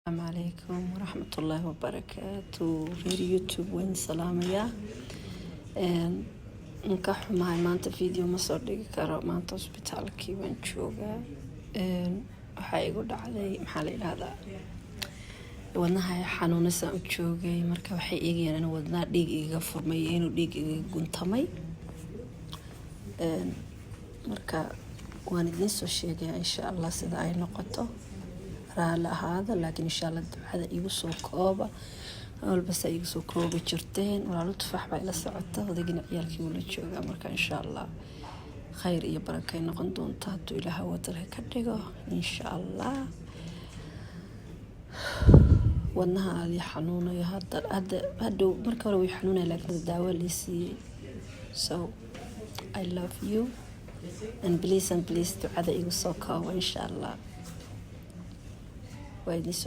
Asalaamu calaykum waraxmatullaahi wabarakaatu. Reer YouTube, waan salaamayaa. Ka xumahay, maanta video ma soo dhigi karo. Maanta hosbitaalkii baan joogaa. Waxaa igu dhacday, maxaa la yidhahdaa, wadnaha xanuunasaan u joogay. Marka waxay eegayaan inuu wadnaha dhiig igaga furmay iyo inuu dhiig igaga guntamay. Marka waan idiin soo sheegayaa, insha Allah, sida ay noqoto. Raali ahaada, laakiin insha Allah ducada igu soo kooba, walbasa igu soo koobi jirteen. Walaalo Tufaax baa ila socota, odaygina ciyaalkii wuu la joogaa. Marka insha Allah khayr iyo barakay noqon doonta hadduu Ilaaha wadalka ka dhigo, insha Allah. Wadnaha aadii xanuunayo hadda hadda hadhow. Marka hore way xanuunaya, laakiin daawo lii siiyey. So I love you and please and please ducada igu soo kooba, insha Allah. Waa idiin soo